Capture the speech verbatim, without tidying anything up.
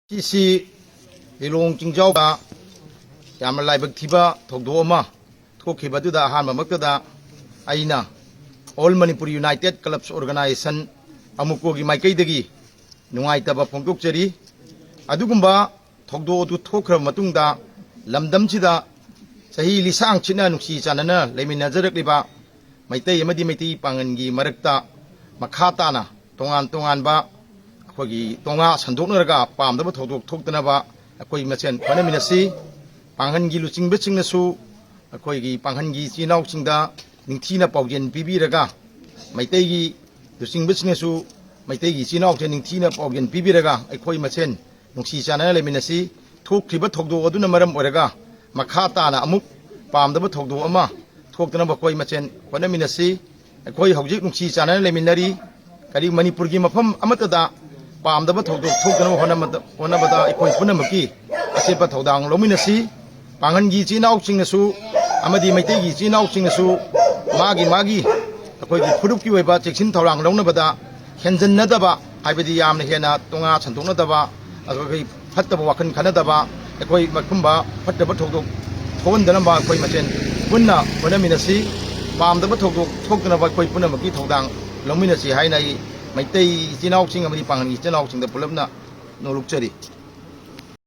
ꯁꯤꯁꯤ ꯂꯤꯂꯣꯡ ꯆꯤꯡꯖꯥꯎꯗ ꯌꯥꯝꯅ ꯂꯥꯏꯕꯛ ꯊꯤꯕ ꯊꯧꯗꯣꯛ ꯑꯃ ꯊꯣꯛꯈꯤꯕ ꯑꯗꯨꯗ ꯑꯍꯥꯟꯕꯃꯛꯇꯗ ꯑꯩꯅ All Manipur United Clubs Organization, ꯑꯃꯨꯀꯣꯒꯤ ꯃꯥꯏꯀꯩꯗꯒꯤ ꯅꯨꯡꯉꯥꯏꯇꯕ ꯐꯣꯡꯗꯣꯛꯆꯔꯤ꯫ ꯑꯗꯨꯒꯨꯝꯕ ꯊꯧꯗꯣꯛ ꯑꯗꯨ ꯊꯣꯛꯈ꯭ꯔꯕ ꯃꯇꯨꯡꯗ ꯂꯝꯗꯝꯁꯤꯗ ꯆꯍꯤ ꯂꯤꯁꯥꯡ ꯁꯤꯠꯅ ꯅꯨꯡꯁꯤ ꯆꯥꯟꯅꯅ ꯂꯩꯃꯤꯟꯅꯖꯔꯛꯂꯤꯕ ꯃꯩꯇꯩ ꯑꯃꯗꯤ ꯃꯩꯇꯩ ꯄꯥꯉꯟꯒꯤ ꯃꯔꯛꯇ ꯃꯈꯥ ꯇꯥꯅ ꯇꯣꯉꯥꯟ ꯇꯣꯉꯥꯟꯕ ꯑꯩꯈꯣꯏꯒꯤ ꯇꯣꯉꯥ ꯁꯟꯗꯣꯛꯅꯔꯒ ꯄꯥꯝꯗꯕ ꯊꯧꯗꯣꯛ ꯊꯣꯛꯇꯅꯕ ꯑꯩꯈꯣꯏ ꯃꯁꯦꯟ ꯍꯣꯠꯅꯃꯤꯟꯅꯁꯤ꯫ ꯄꯥꯡꯒꯟꯒꯤ ꯂꯨꯆꯤꯡꯕꯁꯤꯡꯅꯁꯨ ꯑꯩꯈꯣꯏꯒꯤ ꯄꯥꯡꯒꯟꯒꯤ ꯏꯆꯤꯜ ꯏꯅꯥꯎꯁꯤꯡꯗ ꯅꯤꯡꯊꯤꯅ ꯄꯥꯎꯖꯦꯜ ꯄꯤꯕꯤꯔꯒ, ꯃꯩꯇꯩꯒꯤ ꯂꯨꯆꯤꯡꯕꯁꯤꯡꯅꯁꯨ ꯃꯩꯇꯩꯒꯤ ꯏꯆꯤꯜ ꯏꯅꯥꯎꯁꯤꯡ ꯅꯤꯡꯊꯤꯅ ꯄꯥꯎꯖꯦꯜ ꯄꯤꯕꯤꯔꯒ ꯑꯩꯈꯣꯏ ꯃꯁꯦꯟ ꯅꯨꯡꯁꯤ ꯆꯥꯟꯅꯅ ꯂꯩꯃꯤꯟꯅꯁꯤ꯫ ꯊꯣꯛꯈ꯭ꯔꯤꯕ ꯊꯧꯗꯣꯛ ꯑꯗꯨꯅ ꯃꯔꯝ ꯑꯣꯏꯔꯒ ꯃꯈꯥ ꯇꯥꯅ ꯑꯃꯨꯛ ꯄꯥꯝꯗꯕ ꯊꯧꯗꯣꯛ ꯑꯃ ꯊꯣꯛꯇꯅꯕ ꯑꯩꯈꯣꯏ ꯃꯁꯦꯟ ꯍꯣꯠꯅꯃꯤꯟꯅꯁꯤ꯫ ꯑꯩꯈꯣꯏ ꯍꯧꯖꯤꯛ ꯅꯨꯡꯁꯤ ꯆꯥꯟꯅꯅ ꯂꯩꯃꯤꯟꯅꯔꯤ꯫ ꯀꯔꯤ ꯃꯅꯤꯄꯨꯔꯒꯤ ꯃꯐꯝ ꯑꯃꯠꯇꯗ ꯄꯥꯝꯗꯕ ꯊꯧꯗꯣꯛ ꯊꯣꯛꯇꯅꯕ ꯍꯣꯠꯅꯕꯗ, ꯍꯣꯠꯅꯕꯗ ꯑꯩꯈꯣꯏ ꯄꯨꯝꯅꯃꯛꯀꯤ ꯑꯆꯦꯠꯄ ꯊꯧꯗꯥꯡ ꯂꯧꯃꯤꯟꯅꯁꯤ꯫ ꯄꯥꯡꯒꯟꯒꯤ ꯏꯆꯤꯜ ꯏꯅꯥꯎꯁꯤꯡꯅꯁꯨ ꯑꯃꯗꯤ ꯃꯩꯇꯩꯒꯤ ꯏꯆꯤꯜ ꯏꯅꯥꯎꯁꯤꯡꯅꯁꯨ ꯃꯥꯒꯤ ꯃꯥꯒꯤ ꯑꯩꯈꯣꯏꯒꯤ ꯐꯨꯔꯨꯞꯀꯤ ꯑꯣꯏꯕ ꯆꯦꯛꯁꯤꯟ ꯊꯧꯔꯥꯡ ꯂꯧꯅꯕꯗ ꯍꯦꯟꯖꯟꯅꯗꯕ, ꯍꯥꯏꯕꯗꯤ ꯌꯥꯝꯅ ꯍꯦꯟꯅ ꯇꯣꯉꯥ ꯁꯟꯗꯣꯛꯅꯗꯕ, ꯑꯩꯈꯣꯏ ꯐꯠꯇꯕ ꯋꯥꯈꯜ ꯈꯟꯅꯗꯕ, ꯑꯩꯈꯣꯏ ꯃꯒꯨꯝꯕ ꯐꯠꯇꯕ ꯊꯧꯗꯣꯛ ꯊꯣꯛꯍꯟꯗꯅꯕ ꯑꯩꯈꯣꯏ ꯃꯁꯦꯟ ꯄꯨꯟꯅ ꯍꯣꯠꯅꯃꯤꯟꯅꯁꯤ꯫ ꯄꯥꯝꯗꯕ ꯊꯧꯗꯣꯛ ꯊꯣꯛꯇꯅꯕ ꯑꯩꯈꯣꯏ ꯄꯨꯝꯅꯃꯛꯀꯤ ꯊꯧꯗꯥꯡ ꯂꯧꯃꯤꯟꯅꯁꯤ ꯍꯥꯏꯅ ꯑꯩ ꯃꯩꯇꯩ ꯏꯆꯤꯜ ꯏꯅꯥꯎꯁꯤꯡ ꯑꯃꯗꯤ ꯄꯥꯡꯒꯜꯒꯤ ꯏꯆꯤꯜ ꯏꯅꯥꯎꯁꯤꯡꯗ ꯄꯨꯂꯞꯅ ꯅꯣꯂꯨꯛꯆꯔꯤ꯫